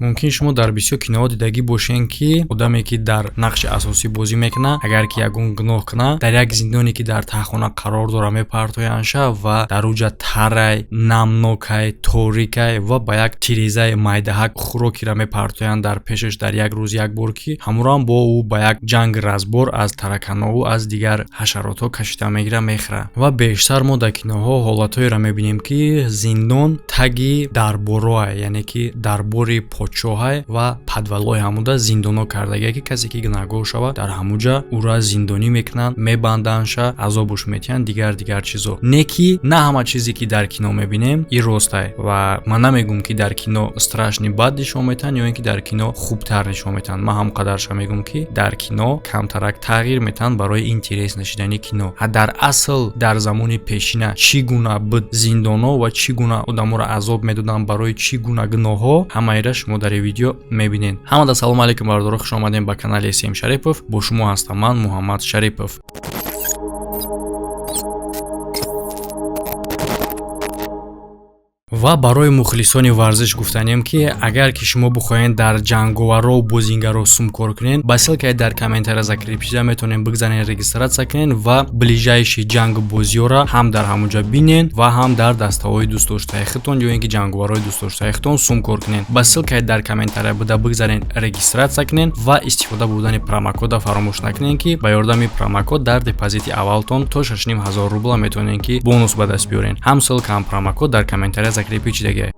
Мумкин шумо дар бисёр киноҳо дидагӣ бошед, ки одаме, ки дар нақши асосӣ бозӣ мекунад, агар ки ягон гуноҳ кунад, дар як зиндоне, ки дар таҳхона қарор дорад, мепартояндша ва дар уҷа тарай, намнокай, торикай ва ба як тирезаи майдаҳак хӯрокиро мепартоянд дар пешаш дар як рӯз як бор, ки ҳамуроам бо ӯ ба як ҷанг разбор аз тараканову аз дигар ҳашаротҳо кашида мегирад, мехӯрад. Ва бештар мо дар киноҳо ҳолатҳоеро мебинем, ки зиндон таги дарбороа, яъне ки дарбори подшоҳай ва подвалҳои ҳамуда зиндонҳо кардагия, ки касе ки гунаҳгор шавад, дар ҳамуҷа ӯра зиндонӣ мекунанд, мебанданша, азобуш метиҳанд, дигар дигар чизо. Не ки на ҳама чизе, ки дар кино мебинем, и ростай. Ва ман намегӯм, ки дар кино страшный бад нишон метиҳанд ё ин ки дар кино хубтар нишон метиҳанд. Ман ҳам қадарша мегӯм, ки дар кино камтарак тағйир метиҳанд барои интерес нашидани кино. Дар асл дар замони пешина чӣ гуна буд зиндонҳо ва чӣ гуна одаморо азоб медоданд, барои чӣ гуна гуноҳҳо, ҳамаира шумо дар ин видео мебинед. Ҳамада салому алейкум, бародаро, хуш омадем ба канали См Шарипов. Бо шумо ҳастам ман, Муҳаммад Шарипов. Ва барои мухлисони варзиш гуфтанем, ки агар ки шумо бихоҳед дар ҷанговарро бозингарро сумкор кунед, ба ссылкаи дар комментария закреп шида метавонед бигзанед, регистрация кунед ва ближайший ҷангу бозиёра ҳам дар ҳамонҷа бинед ва ҳам дар дастаҳои дӯстдоштаи худтон ё ин ки ҷанговарҳои дӯстдоштаи худтон сумкор кунед. Ба ссылкаи дар комментария буда бигзанед, регистрация кунед ва истифода бурдани промокода фаромӯш накунед, ки ба ёрдами промокод дар депозити аввалтон то 6500 рубла метавонед ки бонус ба даст биёред. Ҳам ссылка, ҳам промокод дар комментария закрепить шидагиа.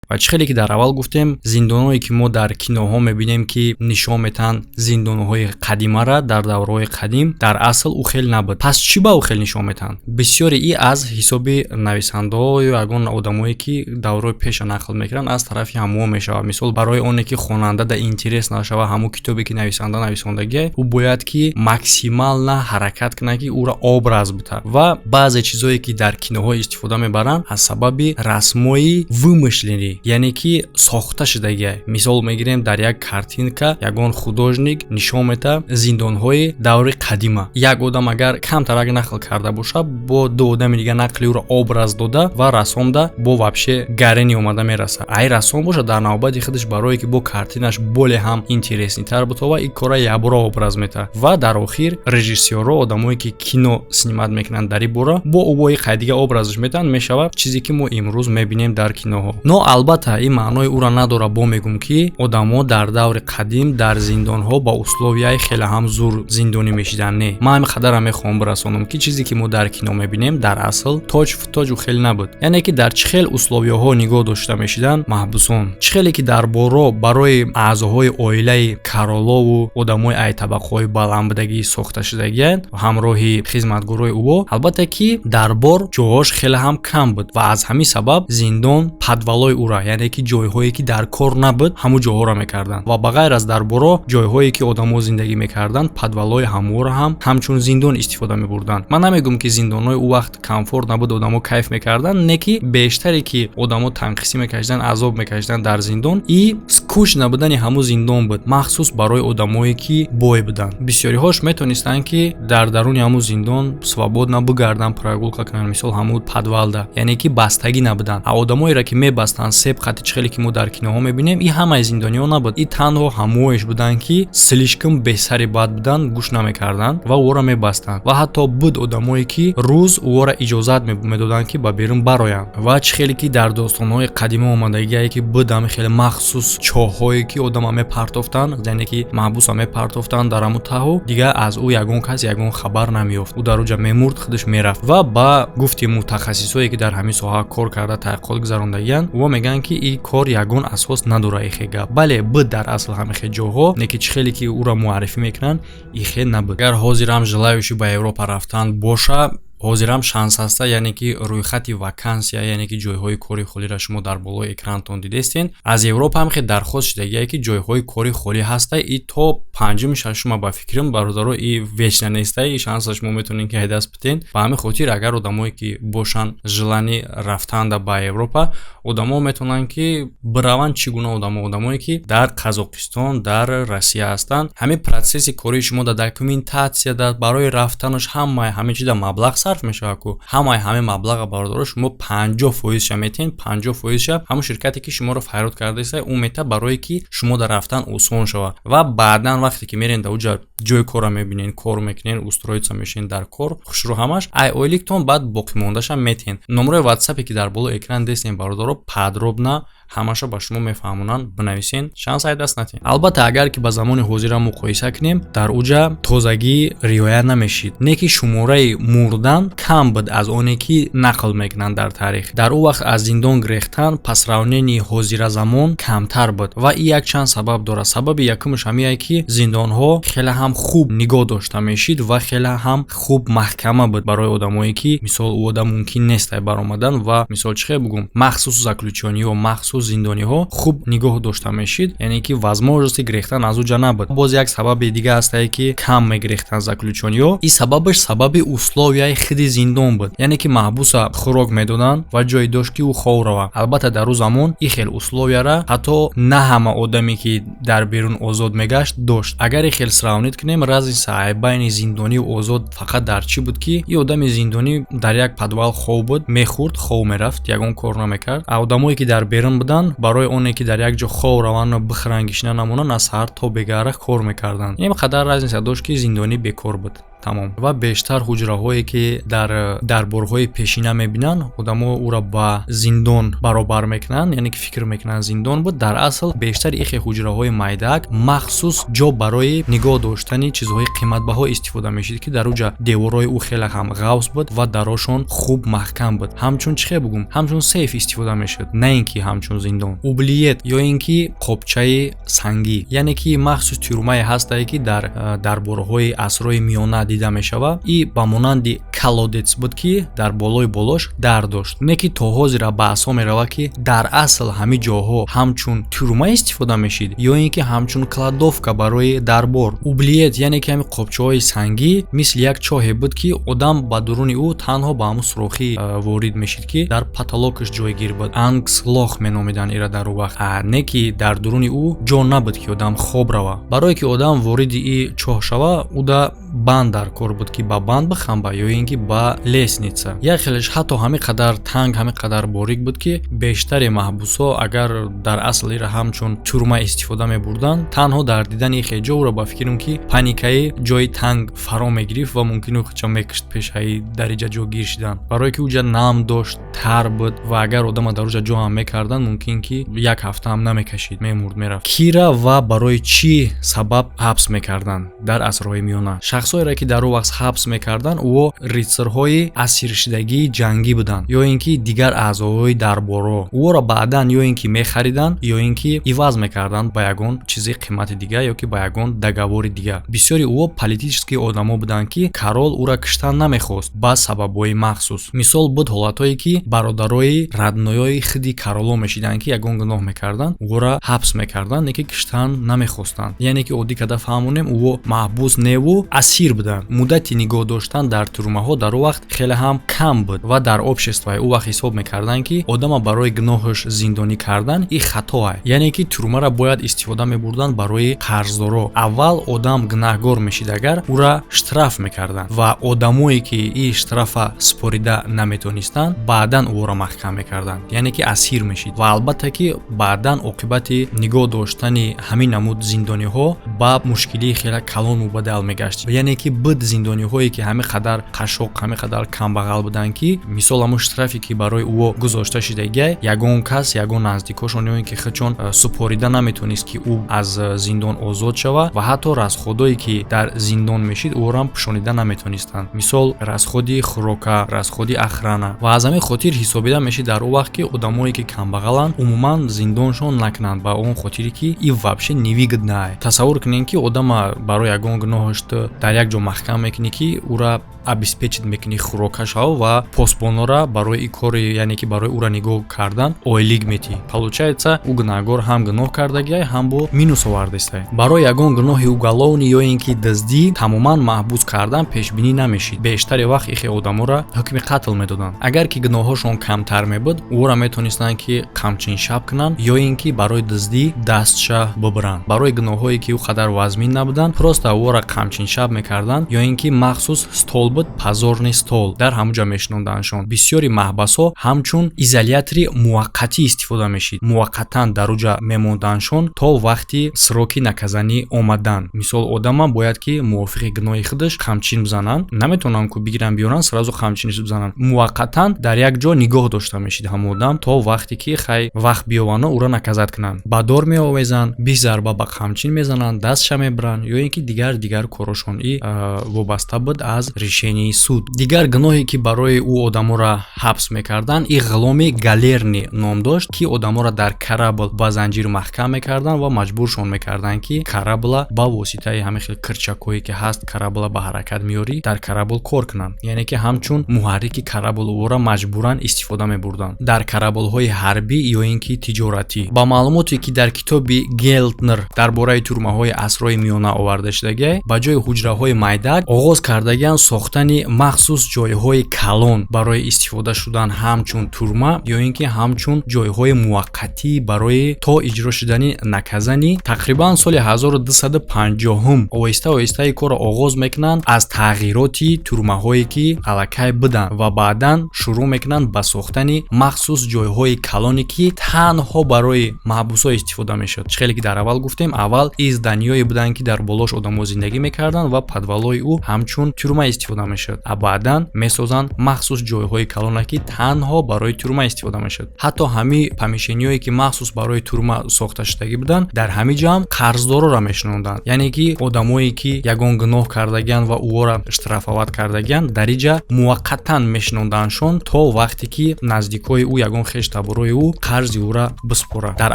Ва чӣ хеле ки дар аввал гуфтем, зиндонҳое, ки мо дар киноҳо мебинем, ки нишон метаҳанд зиндонҳои қадимара дар давраҳои қадим, дар асл ӯ хел набуд. Пас чӣ ба ӯ хел нишон метаҳанд? Бисёре и аз ҳисоби нависандаҳо ё ягон одамое, ки давраҳои пеша нақл мекунанд, аз тарафи ҳамоҳо мешавад. Мисол, барои оне ки хонанда да интерес нашава ҳамон китобе, ки нависанда нависондагия, ӯ бояд ки максимально ҳаракат кунад, ки ӯро образ битад. Ва баъзе чизое, ки дар киноҳо истифода мебаранд, аз сабаби расмҳои вымышленный, яъне ки сохта шудагия. Мисол мегирем, дар як картинка ягон художник нишон метаҳад зиндонҳои даври қадима. Як одам агар камтарак нақл карда бошад, бо ду одами дига нақли ӯро образ дода ва расомда бо вообще гарени омада мерасад. Ай рассом бошад, дар навбати худаш, барое ки бо картинаш боле ҳам интереснитар бутова, ин кора якбора образ метаҳад. Ва дар охир режиссёрро, одамое ки кино снимать мекунанд, дар ин бора бо ӯбои қайдига образаш метаҳанд, мешавад чизе, ки мо имрӯз мебинем дар киноҳо. Но албатта ин маънои ӯро надорад, бо мегӯм, ки одамо дар даври қадим дар зиндонҳо ба условияи хеле ҳам зур зиндонӣ мешиданд. Не, ман ҳамин қадарам мехоҳам бирасонам, ки чизе, ки мо дар кино мебинем, дар асл точ в точ ӯ хел набуд, яъне ки дар чӣ хел условияҳо нигоҳ дошта мешиданд маҳбусон, чӣ хеле ки дарборро барои аъзоҳои оилаи каролову одамои ай табақаҳои баландбудагӣ сохта шудагиянд ҳамроҳи хизматгорои ӯо. Албатта ки дарбор ҷоҳош хеле ҳам кам буд ва аз ҳамин сабаб зиндон подвалҳои ӯра, яъне ки ҷойҳое, ки дар кор набуд, ҳамун ҷойҳоро мекарданд. Ва ба ғайр аз дарборо, ҷойҳое, ки одамо зиндагӣ мекарданд, подвалҳои ҳаморо ҳам ҳамчун зиндон истифода мебурданд. Ман намегӯм, ки зиндонҳои ӯ вақт комфорт набуд, одамо кайф мекарданд. Не ки бештаре ки одамо танқисӣ мекашиданд, азоб мекашиданд дар зиндон, и скучно будани ҳамун зиндон буд, махсус барои одамое, ки бой буданд. Бисёриҳош метонистанд, ки дар даруни ҳамун зиндон свободно бигарданд, прогулка кунанд, мисол, ҳамун подвалда, яъне ки бастагӣ набуданд. А одамоеро, ки мебастанд себ қати, чихеле ки мо дар киноҳо мебинем, и ҳамаи зиндониҳо набуд. И танҳо ҳамоеш буданд, ки слишком бесари бад буданд, гӯш намекарданд ва ӯро мебастанд. Ва ҳатто буд одамое, ки рӯз ӯро иҷозат медоданд, ки ба берун бароянд. Ва чӣ хеле ки дар достонҳои қадима омадагие, ки буд ҳами хеле махсус чоҳҳое, ки одама мепартофтанд, яъне ки маҳбуса мепартофтанд дар ҳамун таҳу, дигар аз ӯ ягон кас ягон хабар намеёфт, ӯ дар уҷа мемурд, худаш мерафт. Ва ба гуфти мутахассисое, ки дар ҳамин соҳа кор карда, таҳқиқот гузарондагиянд, ӯ мегӯянд, ки ин кор ягон асос надорад. Ихе гап бале буд дар асл ҳамихе ҷоҳо, не ки чӣ хеле ки ӯро муаррифӣ мекунанд, ихе набуд. Агар ҳозирам желающий ба Европа рафтан боша, ҳозирам шанс ҳаста, яъне ки рӯйхати вакансия, яъне ки ҷойҳои кори холиро шумо дар болои экранатон дидестен. Аз Европа ҳам хел дархост шудагие, ки ҷойҳои кори холӣ ҳаста и то панҷуми шашума. Ба фикрам, бародаро, и вечно неста, и шанса шумо метавонед, ки ҳайдаст битен. Ба ҳамин хотир, агар одамое, ки бошанд желание рафтанда ба Европа, одамо метавонанд, ки бираванд. Чӣ гуна одамо? Одамое, ки дар Қазоқистон, дар Россия ҳастанд. Ҳамин процесси кории шумо дар документация, барои рафтанаш, ҳамаи ҳамин чиза маблағ сарф мешавад ку. Ҳамаи ҳамаи маблаға, бародаро, шумо 50 фоизша метиҳен, 50 фоизша ҳамон ширкате, ки шуморо файрод кардаиста, ӯ мета, барое ки шумо дар рафтан осон шавад. Ва баъдан, вақте ки мерен дар уҷа, ҷои корро мебинен, кор мекунен, устроиться мешавен дар кор, хушрӯ ҳамаш, ай ойликтон баъд боқимондаша метиҳен. Номерои ватсапе, ки дар боло экран дестем, бародаро, подробно ҳамаша ба шумо мефаҳмонанд. Бинависен, шанс ай даст натиҳен. Албатта, агар ки ба замони ҳозира муқоиса кунем, дар уҷа тозагӣ риоя намешид, не ки шумораи мурдан кам буд аз оне, ки нақл мекунанд дар таърих. Дар ӯ вақт аз зиндон гирехтан по сравнении ҳозира замон камтар буд ва и якчанд сабаб дорад. Сабаби якумаш ҳамие, ки зиндонҳо хеле ҳам хуб нигоҳ дошта мешид ва хеле ҳам хуб маҳкама буд барои одамое, ки мисол ӯ одам мумкин нест баромадан. Ва мисол, чӣ хел бугум, махсус заключённыйҳо, махсус зиндониҳо хуб нигоҳ дошта мешид, яъне ки возможности гирехтан аз уҷа набуд. Боз як сабаби дига ҳастае, ки кам мегирехтанд заключённыйҳо. И сабабаш сабаби условияи худи зиндон буд, яъне ки маҳбуса хӯрок медоданд ва ҷое дошт, ки ӯ хов равад. Албатта, дар ӯ замон и хел условияра ҳатто на ҳама одаме, ки дар берун озод мегашт, дошт. Агар и хел сравнить кунем, разница байни зиндонию озод фақат дар чӣ буд, ки и одами зиндонӣ дар як подвал хов буд, мехӯрд, хов мерафт, ягон кор намекард, а одамое, ки дар берун буданд, барои оне ки дар як ҷо хов раванду бихӯранд, гишна намонанд, аз саҳар то бегара кор мекарданд. Ин қадар разница дошт, ки зиндонӣ бекор буд, тамом. Ва бештар ҳуҷраҳое, ки дар дарборҳои пешина мебинанд, одамо ӯро ба зиндон баробар мекунанд, яъне ки фикр мекунанд, зиндон буд. Дар асл бештари ихе ҳуҷраҳои майдаак махсус ҷо барои нигоҳ доштани чизҳои қиматбаҳо истифода мешид, ки дар уҷа деворҳои ӯ хеле ҳам ғафз буд ва дарошон хуб маҳкам буд. Ҳамчун чӣ хел бугум, ҳамчун сейф истифода мешуд, на ин ки ҳамчун зиндон. Oubliette ё ин ки қобчаи сангӣ, яъне ки махсус тюрьмае ҳастае, ки дар дарборҳои асрҳои миёна дида мешавад. И ба монанди колодец буд, ки дар болои болош дар дошт, не ки то ҳозира баҳсҳо меравад, ки дар асл ҳамин ҷоҳо ҳамчун тюрьма истифода мешид ё ин ки ҳамчун кладовка барои дарбор. Oubliette, яъне ки ҳамин қобчаҳои сангӣ, мисли як чоҳе буд, ки одам ба дуруни ӯ танҳо ба ҳамун сурохӣ ворид мешид, ки дар потолокаш ҷойгир буд. Ангслох меномиданд ира дар ӯ вақт, не ки дар дуруни ӯ ҷо набуд, ки одам хоб рава. Барое ки одам вориди и чоҳ шава, уда банд дар кор буд, ки ба банд бихамба ё ин ки ба лестница. Як хелеш ҳатто ҳамин қадар танг, ҳамин қадар борик буд, ки бештари маҳбусҳо, агар дар асл ира ҳамчун тюрьма истифода мебурданд, танҳо дар дидани хеҷо ӯро, ба фикрам, ки паникаи ҷои танг фаро мегирифт ва мумкин ӯ худша мекушт пешаи дариҷа ҷогир шидан, барое ки уҷа нам дошт, тар буд ва агар одама дар уҷа ҷо ҳам мекарданд, мумкин ки як ҳафта ҳам намекашид, мемурд, мерафт. Кира ва барои чӣ сабаб ҳабс мекарданд дар асрҳои миёна? Шахсҳоеро, ки дар ӯ вақт ҳабс мекарданд, ӯ рыцарьҳои асиршидагии ҷангӣ буданд ё ин ки дигар аъзоҳои дарборҳо. Ӯро баъдан ё ин ки мехариданд, ё ин ки иваз мекарданд ба ягон чизи қимати дигар ё ки ба ягон договори дигар. Бисёри ӯ политический одамо буданд, ки король ӯра киштан намехост ба сабабҳои махсус. Мисол, буд ҳолатҳое, ки бародарои роднойои худи короло мешиданд, ки ягон гуноҳ мекарданд, ӯро ҳабс мекарданд, не ки киштан намехостанд. Яъне ки оддӣ карда фаҳмонем, ӯ маҳбус неву асир буданд. Муддати нигоҳ доштан дар тюрьмаҳо дар он вақт хеле ҳам кам буд ва дар обществои ӯ вақт ҳисоб мекарданд, ки одама барои гуноҳаш зиндонӣ кардан и хатоа, яъне ки тюрьмаро бояд истифода мебурданд барои қарздоро. Аввал одам гунаҳгор мешид, агар ӯра штраф мекарданд ва одамое, ки и штрафа супорида наметонистанд, баъдан ӯро маҳкам мекарданд, яъне ки асир мешид. Ва албатта, ки баъдан оқибати нигоҳ доштани ҳамин намуд зиндониҳо ба мушкилии хеле калон мубаддал мегашт. Яъне ки буд зиндониҳое, ки ҳамин қадар қашоқ, ҳамин қадар камбағал буданд, ки мисол ҳамон штрафе, ки барои ӯ гузошта шидагиай, ягон кас, ягон наздикошон ё ин ки худшон супорида наметонист, ки ӯ аз зиндон озод шавад. Ва ҳатто расходое, ки дар зиндон мешид, ӯро пӯшонида наметонистанд, мисол расходи хӯрока, расходи охрана. Ва аз ҳамин хотир ҳисобида мешид дар он вақт, ки одамое, ки камбағаланд, умуман зиндоншон накунанд, ба он хотире ки и вообще невыгодно. Тасаввур кунед, ки одама барои ягон гуноҳаш дар як ҷо маҳкам мекунӣ, ки ӯра обеспечить мекунӣ хӯрокашао ва посбонора барои и кори, яъне ки барои ӯра нигоҳ кардан ойлик метиҳӣ. Получается, ӯ гунаҳгор ҳам гуноҳ кардагиай, ҳам бо минус овардистай. Барои ягон гуноҳи уголовный ё ин ки дуздӣ тамоман маҳбус кардан пешбинӣ намешид. Бештари вақт ихе одаморо ҳукми қатл медоданд. Агар ки гуноҳҳошон камтар мебуд, ӯро метонистанд, ки қамчиншаб кунанд ё ин ки барои дуздӣ дастша бубуранд. Барои гуноҳҳое, ки ӯ қадар вазмин набуданд, просто ӯро қамчиншаб мекарданд. мешинондан, ё ин ки махсус стол буд, позорный стол, дар ҳамуҷа мешинондааншон. Бисёри маҳбасҳо ҳамчун изолятори муваққатӣ истифода мешид. Муваққатан дар уҷа мемондааншон то вақти сроки наказание омадан. Мисол, одама бояд ки мувофиқи гуноҳи худаш қамчин бизананд. Наметавонанд ку бигиранд, биёранд, сразу қамчинаш бизананд. Муваққатан дар як ҷо нигоҳ дошта мешид ҳамон одам то вақте ки, хай, вақт биёвану ӯро наказать кунанд. Ба дор меовезанд, 20 зарба ба қамчин мезананд, дастша мебаранд ё ин ки дигар дигар корошон. И вобаста буд аз решенияи суд. Дигар гуноҳе, ки барои ӯ одаморо ҳабс мекарданд, и ғуломи галерный ном дошт, ки одаморо дар корабль ба занҷир маҳкам мекарданд ва маҷбуршон мекарданд, ки корабла ба воситаи ҳамин хел крючокҳое, ки ҳаст, корабла ба ҳаракат меёрӣ, дар корабль кор кунанд. Яъне ки ҳамчун муҳаррики корабль ӯро маҷбуран истифода мебурданд дар кораблҳои ҳарбӣ ё ин ки тиҷоратӣ. Ба маълумоте, ки дар китоби Гелтнер дар бораи тюрьмаҳои асрҳои миёна оварда шудагиай, ба ҷои ҳуҷраҳои майдак оғоз кардагианд сохтани махсус ҷойҳои калон барои истифода шудан ҳамчун тюрьма ё ин ки ҳамчун ҷойҳои муваққатӣ барои то иҷро шудани наказание. Тақрибан соли 1250 оҳиста оҳиста ин корро оғоз мекунанд аз тағйироти тюрьмаҳое, ки аллакай буданд, ва баъдан шурӯъ мекунанд ба сохтани махсус ҷойҳои калоне, ки танҳо барои маҳбусҳо истифода мешуд. Чӣ хеле ки дар аввал гуфтем, аввал и зданиҳое буданд, ки дар болош одамо зиндагӣ мекарданд ва подвалҳои ӯ ҳамчун тюрьма истифода мешуд, а баъдан месозанд махсус ҷойҳои калоне, ки танҳо барои тюрьма истифода мешуд. Ҳатто ҳамин помещениҳое, ки махсус барои тюрьма сохта шудагӣ буданд, дар ҳамин ҷо ҳам қарздороро мешинонданд, яъне ки одамое, ки ягон гуноҳ кардагианд ва ӯҳоро штрафовать кардагианд, дар иҷа муваққатан мешинондаандшон то вақте ки наздикҳои ӯ, ягон хештаборои ӯ қарзи ӯра биспорад. Дар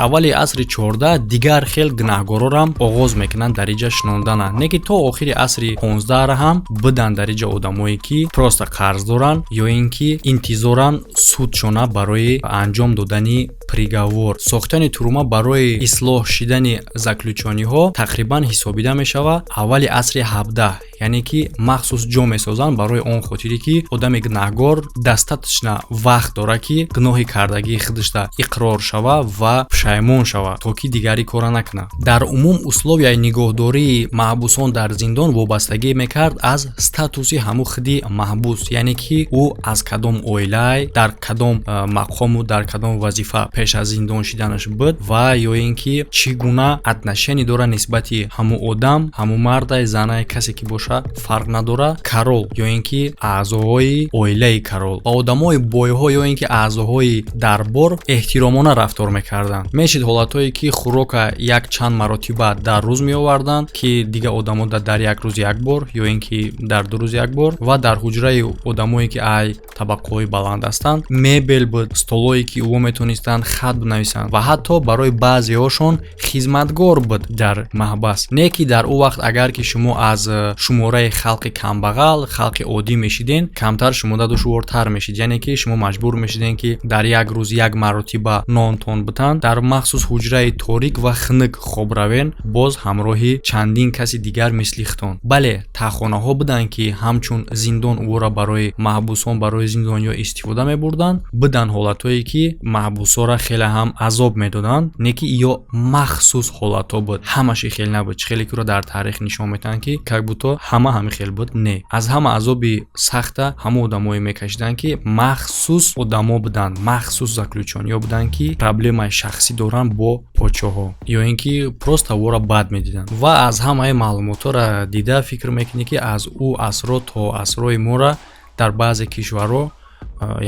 аввали асри 14 дигар хел гунаҳгорорам оғоз мекунанд дар иҷа шинондана, не ки то охири асри 15-ра ҳам буданд дар иҷа одамое, ки просто қарз доранд ё ин ки интизоранд судшона барои анҷом додани приговор. Сохтани тюрьма барои ислоҳ шидани заключённыйҳо тақрибан ҳисобида мешавад аввали асри 17, яъне ки махсус ҷо месозанд барои он хотире, ки одами гунаҳгор достаточно вақт дорад, ки гуноҳи кардагии худашда иқрор шава ва пушаймон шава, то ки дигари кора накунад. Дар умум, условияи нигоҳдории маҳбусон дар зиндон вобастагӣ мекард аз статуси ҳамун худи маҳбус, яъне ки ӯ аз кадом оилай, дар кадом мақому дар кадом вазифа пеш аз зиндон шиданаш буд ва ё ин ки чӣ гуна отношение дорад нисбати ҳамун одам, ҳамун мардай, занай, касе ки боша, фарқ надорад, король ё ин ки аъзоҳои оилаи король. Ба одамои бойҳо ё ин ки аъзоҳои дарбор эҳтиромона рафтор мекарданд. Мешид ҳолатҳое, ки хӯрока як чанд маротиба дар рӯз меоварданд, ки дигар одамо дар як рӯз як бор ё ин ки дар 2 рӯз як бор. Ва дар ҳуҷраи одамое, ки ай табақаҳои баланд ҳастанд, мебел буд, столое, ки ӯ метавонистанд хат бинависанд, ва ҳатто барои баъзеҳошон хизматгор буд дар маҳбас. Не ки дар ӯ вақт, агар ки шумо аз шумораи халқи камбағал, халқи оддӣ мешиден, камтар шумода душвортар мешид, яъне ки шумо маҷбур мешиден, ки дар як рӯз як маротиба нонтон битанд, дар махсус ҳуҷраи торик ва хунук хоб равен, боз ҳамроҳи чандин каси дигар мисли худтон. Бале, таҳхонаҳо буданд, ки ҳамчун зиндон ӯро барои маҳбусон, барои зиндониҳо истифода мебурданд. Буданд ҳолатҳое, ки маҳбусҳоро хеле ҳам азоб медоданд, не ки ё махсус ҳолатҳо буд, ҳамаши хел набуд. Чӣ хеле ки ӯро дар таърих нишон медиҳанд, ки как будто ҳама ҳамин хел буд. Не, аз ҳама азоби сахта ҳама одамое мекашиданд, ки махсус одамо буданд, махсус заключённыйҳо буданд, ки проблемаи шахсӣ доранд бо подшоҳҳо ё ин ки просто ӯро бад медиданд. Ва аз ҳамаи маълумотҳоро дида фикр мекунӣ, ки аз ӯ асрҳо то асрҳои мора дар баъзе кишварҳо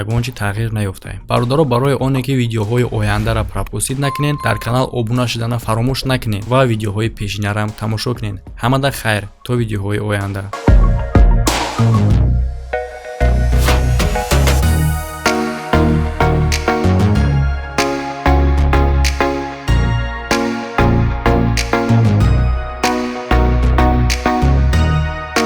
ягон чи тағйир наёфтаем. Бародаро, барои оне ки видеоҳои ояндаро пропустить накунед, дар канал обуна шудана фаромӯш накунед ва видеоҳои пешинарам тамошо кунед. Ҳамада хайр, то видеоҳои оянда.